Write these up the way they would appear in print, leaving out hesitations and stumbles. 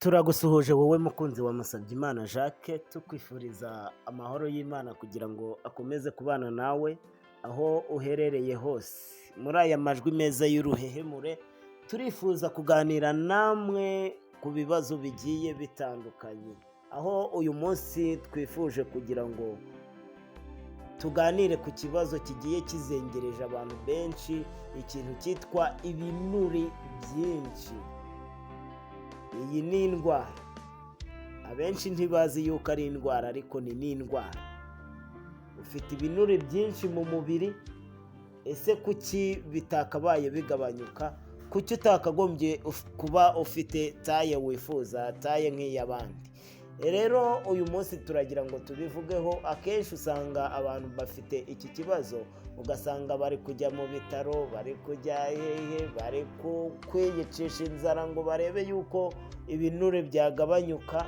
Turagusuhuje wowe mukunzi wa Musabyimana Jacques, tukwifuriza amahoro y'Imana kugira ngo akomeze kubana nawe aho uherereye hose. Muri aya majwi meza y'uruhehemure, turifuza kuganira namwe ku bibazo bigiye bitandukanye, aho uyu munsi twifuje kugira ngo tuganire ku kibazo kigiye kizengereje abantu benshi, ikintu cyitwa ibinure byinshi. Iyi ni indwara, abenshi ntibazi yuko ari indwara, ariko ni n'indwara. Ufite ibinure byinshi mu mubiri, ese kuki bitakabaye bigabanyuka? Kuki utakagombye kuba ufite taille wifuza, taille nk'iy'abandi? Rero uyu munsi turagira ngo tubivugeho. Akenshi usanga abantu bafite iki kibazo, ugasanga bari kujya mu bitaro, bari kujya hehe, bari kwiyicisha inzara ngo barebe yuko ibinure byagabanyuka.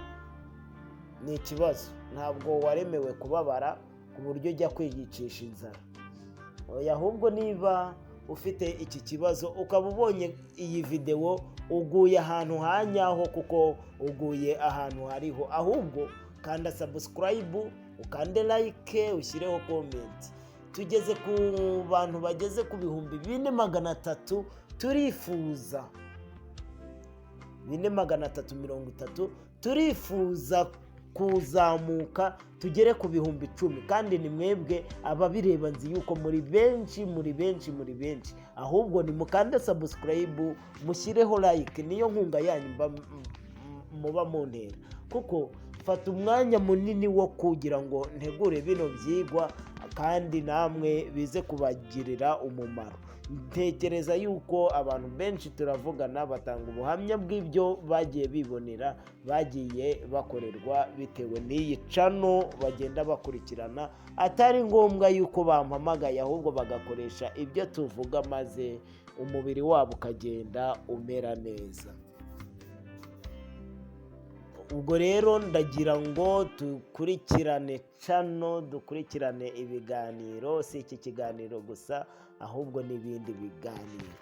Ni ikibazo, ntabwo waremewe kubabara ku buryo ujya kwiyicisha inzara. Oya, ahubwo niba ufite iki kibazo ukaba ubonye iyi videwo, uguye ahantu ha nyaho, kuko uguye ahantu hariho. Ahubwo kanda subscribe, ukande like, ushyireho comment. Tugeze ku bantu bageze ku 4300, turifuza 4330, turifuza kuzamuka tugere ku 10,000. Kandi ni mwebwe ababireba, nzi yuko muri benshi, muri benshi, muri benshi. Ahubwo ni mukande subscribe, mushyireho like, niyo nkunga yanyu muba muntera, kuko fata umwanya munini wo kugira ngo ntegure bino byigwa kandi namwe bize kubagirira umumaro. Ntekereza yuko abantu benshi turavugana batanga ubuhamya bw'ibyo bagiye bibonera, bagiye bakorerwa bitewe n'iyi channel bagenda bakurikirana, atari ngombwa yuko bampamagaye, ahubwo bagakoresha ibyo tuvuga maze umubiri wabo ukagenda umera neza. Ubwo rero ndagira ngo dukurikirane channel, dukurikirane ibiganiro, si iki kiganiro gusa ahubwo n'ibindi biganiro,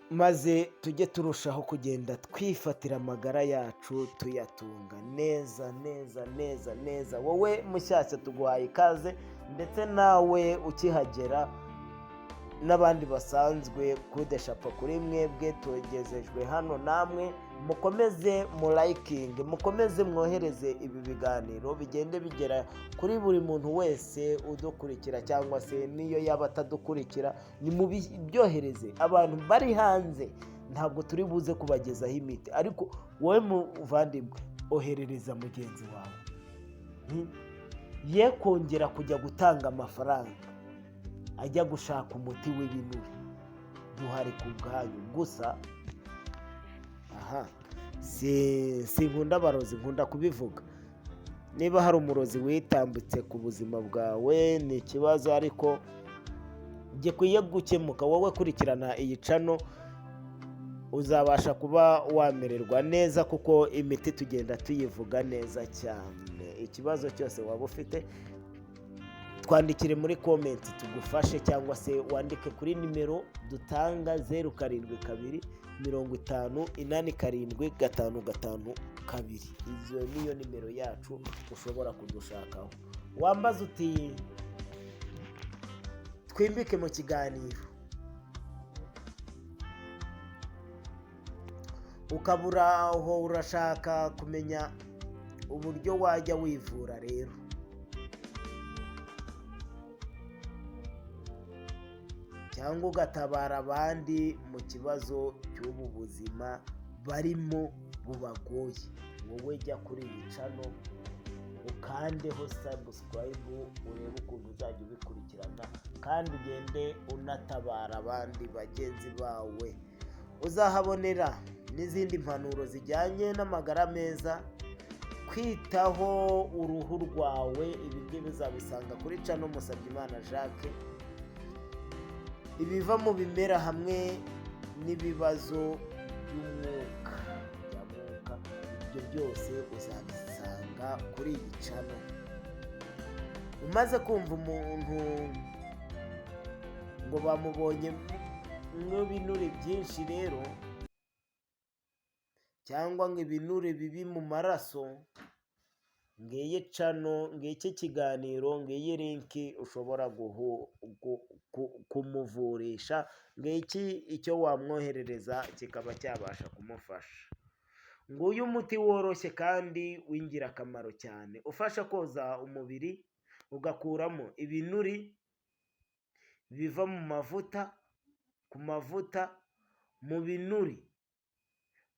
maze tujye turushaho kugenda twifatira amagara yacu, tuyatunga neza neza neza neza. Wowe mushyashya tuguhaye ikaze, ndetse nawe ukihagera n'abandi basanzwe kudeshapa kuri mwebwe tugezejwe hano, namwe mukomeze murayikinge, mukomeze mwohereze ibi biganiro bigende bigera kuri buri muntu wese udukurikira, cyangwa se n'iyo yaba atadukurikira nimubyohereze. Abantu bari hanze ntabwo turi buze kubagezaho imiti, ariko wowe muvandimwe oherereza mugenzi wawe ye kongera kujya gutanga amafaranga ajya gushaka umuti w'ibinure. Duhari ku bwanyu gusa. Aha si nkunda abarozi, nkunda kubivuga. Niba hari umurozi witambitse ku buzima bwawe ni ikibazo, ariko gikwiye gukemuka. Wowe kurikirana iyi channel uzabasha kuba wamererwa neza, kuko imiti tugenda tuyivuga neza cyane. Ikibazo cyose waba ufite, twandikire muri comment tugufashe, cyangwa se wandike kuri nimero dutanga, 0725087552. Izo niyo nimero yacu ushobora kudushakaho. Wambaza uti twimbike mu kiganiro, ukabura aho urashaka kumenya uburyo wajya wivura rero, cyangwa ugatabara abandi mu kibazo cy'ubu buzima barimo bubagoye, wowe jya kuri iyi channel ukandeho subscribe, urebe ukuntu uzajya ubikurikirana kandi ugende unatabara abandi bagenzi bawe. Uzahabonera n'izindi mpanuro zijyanye n'amagara meza, kwitaho uruhu rwawe. Ibi ngibi uzabisanga kuri channel Musabyimana Jacques. Ibiva mu bimera hamwe n'ibibazo by'umwuka bya mwuka, ibyo byose uzabisanga kuri iyi channel. Umaze kumva umuntu ngo bamubonye nk'ibinure byinshi rero. cyangwa ngo ibinure bibi mu maraso, ngiyi channel, ngiki kiganiro, ngiyi link ushobora kumuvurisha, ngiki icyo wamwoherereza kikaba cyabasha kumufasha. Nguyu umuti woroshye kandi w'ingirakamaro cyane, ufasha koza umubiri ugakuramo ibinuri biva mu mavuta, ku mavuta, mu binuri,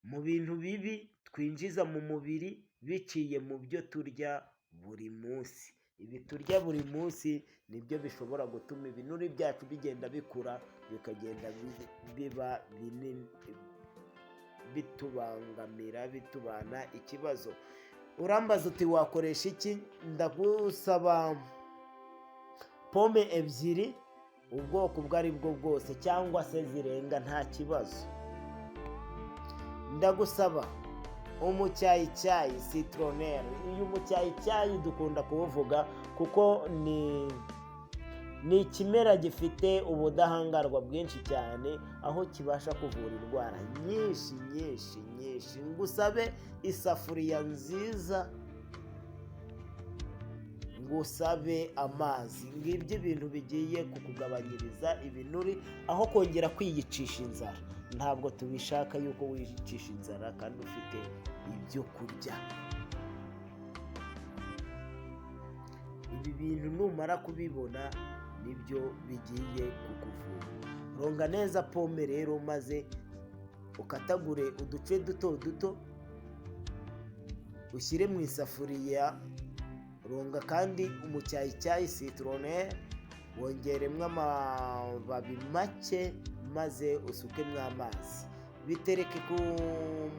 mu bintu bibi twinjiza mu mubiri biciye mu byo turya buri munsi. Ibi turya buri munsi nibyo bishobora gutuma ibinure byacu bigenda bikura, bikagenda biba binini, bitubangamira, bitubana ikibazo. Urambaza uti: "Wakoresha iki?" Ndagusaba pome ebyiri, ubwoko ubwo ari bwo bwose, cyangwa se zirenga, nta kibazo. Ndagusaba umucyayicyayi, citronnelle. Uyu mucyayicyayi dukunda kuwuvuga kuko ni ikimera gifite ubudahangarwa bwinshi cyane, aho kibasha kuvura indwara nyinshi nyinshi nyinshi. Ngusabe isafuriya nziza, ngusabe amazi. Ngibyo ibintu bigiye kukugabanyiriza ibinuri aho kongera kwiyicisha inzara. Ntabwo tubishaka yuko wiyicisha inzara kandi ufite ibyo kurya. Ibi bintu numara kubibona nibyo bigiye kukuvura. Ronga neza pome rero, maze ukatagure uduce duto duto, ushyire mu isafuriya. Ronga kandi umucyayicyayi, citronnelle, wongeremo amababi make, maze usukemo amazi. Bitereke ku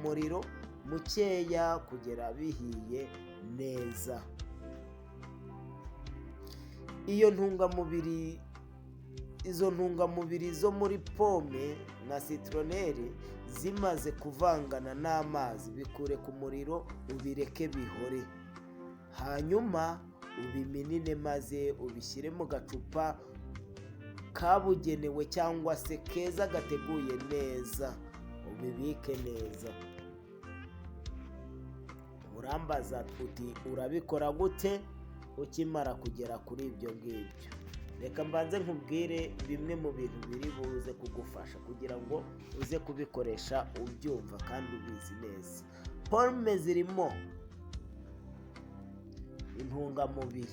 muriro mukeya kugera bihiye neza. Iyo ntungamubiri, izo ntungamubiri zo muri pome na citronnelle zimaze kuvangana n'amazi, bikure ku muriro, ubireke bihore, hanyuma ubiminine, maze ubishyire mu gacupa kabugenewe cyangwa se keza gateguye neza, ubibike neza. Urambaza uti: "Urabikora gute?" Ukimara kugera kuri ibyo ngibyo, reka mbanze nkubwire bimwe mu bintu biri buze kugufasha kugira ngo uze kubikoresha ubyumva kandi ubizi neza. Pome zirimo intungamubiri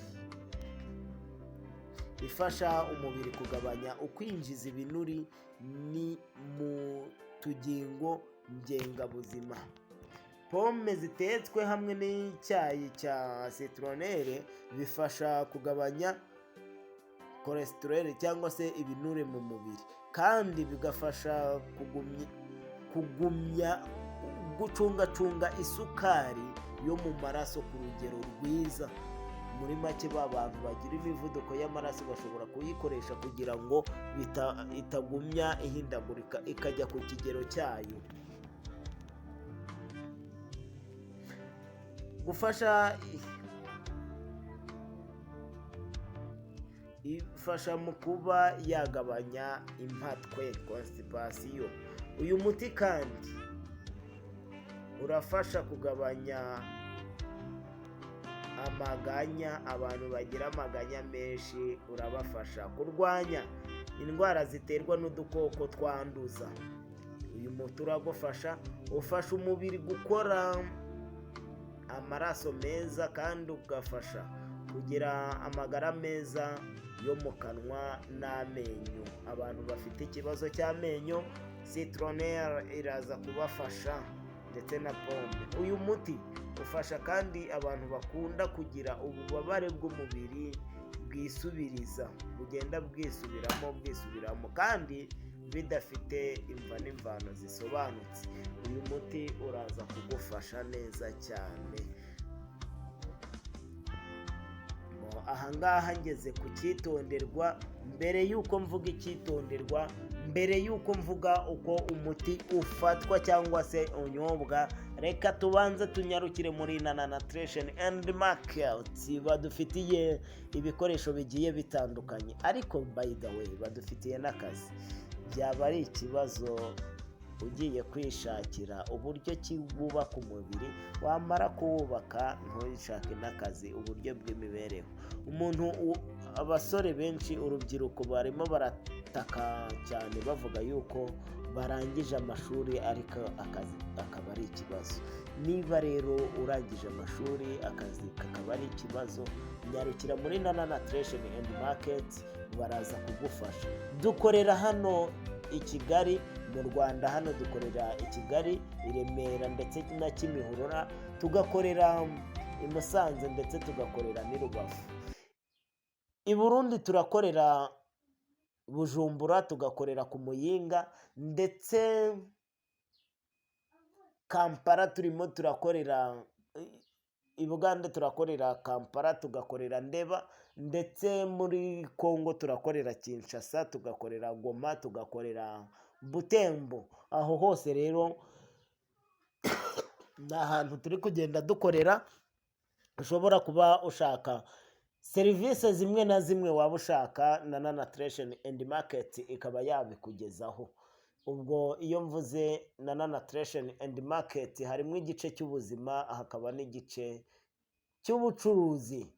ifasha umubiri kugabanya ukwinjiza ibinuri ni mu tugingo ngengabuzima. Pome zitetswe hamwe n'icyayi cya citronnelle bifasha kugabanya cholesterol cyangwa se ibinure mu mubiri, kandi bigafasha kugumya gucungacunga isukari yo mu maraso ku rugero rwiza. Muri make, ba bantu bagira imivuduko y'amaraso bashobora kuyikoresha kugira ngo itagumya ihindagurika, ikajya ku kigero cyayo. Gufasha, ifasha mu kuba yagabanya impatwe, constipation. Uyu muti kandi urafasha kugabanya amaganya. Abantu bagira amaganya menshi urabafasha. Kurwanya indwara ziterwa n'udukoko twanduza, uyu muti uragufasha. Ufasha umubiri gukora amaraso meza kandi ugafasha kugira amagara meza yo mu kanwa n'amenyo. Abantu bafite ikibazo cy'amenyo, citronnelle iraza kubafasha, ndetse na pome. Uyu muti ufasha kandi abantu bakunda kugira ububabare bw'umubiri bwisubiriza, bugenda bwisubiramo bwisubiramo kandi bidafite imva n'imvano zisobanutse. Uyu muti uraza kugufasha neza cyane. Ahangaha ngeze ku cyitonderwa. Mbere y'uko mvuga icyitonderwa, mbere y'uko mvuga uko umuti ufatwa cyangwa se unyobwa, reka tubanze tunyarukire muri Nana Nutrition and Market. Badufitiye ibikoresho bigiye bitandukanye, ariko by the way badufitiye n'akazi. Byaba ari ikibazo. Ugiye kwishakira uburyo ki wubaka umubiri, wamara kuwubaka ntushake n'akazi, uburyo bw'imibereho. Umuntu, abasore benshi, urubyiruko barimo barataka cyane bavuga yuko barangije amashuri ariko akazi akaba ari ikibazo. Niba rero urangije amashuri akazi kakaba ari ikibazo, nyarukira muri Nana Nutrition and Market, baraza kugufasha. Dukorera hano i Kigali mu Rwanda, hano dukorera i Kigali, i Remera ndetse na Kimihurura, tugakorera i Musanze ndetse tugakorera n'i Rubavu. I Burundi turakorera Bujumbura, tugakorera ku Muyinga, ndetse Kampala turimo turakorera, i Bugande turakorera Kampala, tugakorera Ndeba, ndetse muri Congo turakorera Kinshasa, tugakorera Goma, tugakorera Butembo. Aho hose rero ni ahantu turi kugenda dukorera. Ushobora kuba ushaka serivisi zimwe na zimwe waba ushaka, Nana Nutrition and Market ikaba yabikugezaho. Ubwo iyo mvuze Nana Nutrition and Market, harimo igice cy'ubuzima, hakaba n'igice cy'ubucuruzi.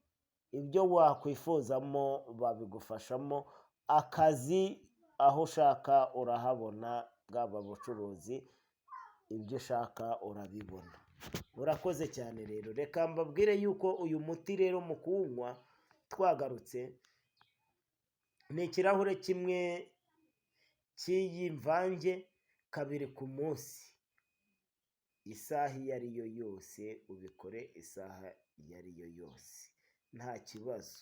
Ibyo wakwifuzamo babigufashamo. Akazi aho ushaka urahabona, bwaba bucuruzi, ibyo ushaka urabibona. Urakoze cyane rero. Reka mbabwire yuko uyu muti rero mu kuwunywa, twagarutse, ni ikirahure kimwe cy'iyi mvange kabiri ku munsi, isaha iyo ari yo yose ubikore, isaha iyo ari yo yose nta kibazo.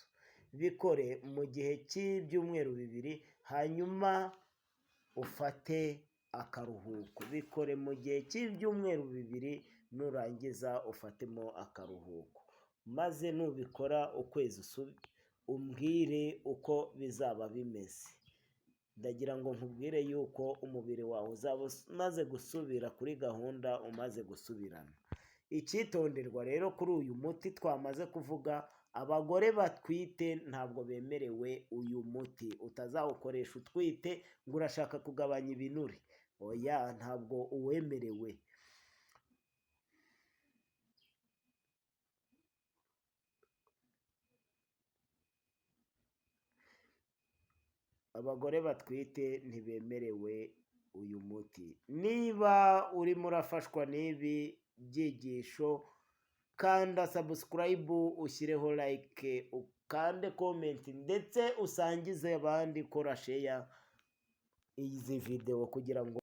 Bikore mu gihe cy'ibyumweru 2, hanyuma ufate akaruhuko. Bikore mu gihe cy'ibyumweru 2, nurangiza ufatemo akaruhuko, maze nubikora ukwezi umbwire uko bizaba bimeze. Ndagira ngo nkubwire yuko umubiri wawe uzaba umaze gusubira kuri gahunda, umaze gusubirana. Icyitonderwa rero kuri uyu muti twamaze kuvuga, abagore batwite ntabwo bemerewe uyu muti. Utazawukoresha utwite ngo urashaka kugabanya ibinure, oya, ntabwo uwemerewe. Abagore batwite ntibemerewe uyu muti. Niba urimo urafashwa n'ibi byigisho, kanda subscribe, ushyireho like, ukande comment, ndetse usangize abandi, kora share izi videwo kugira ngo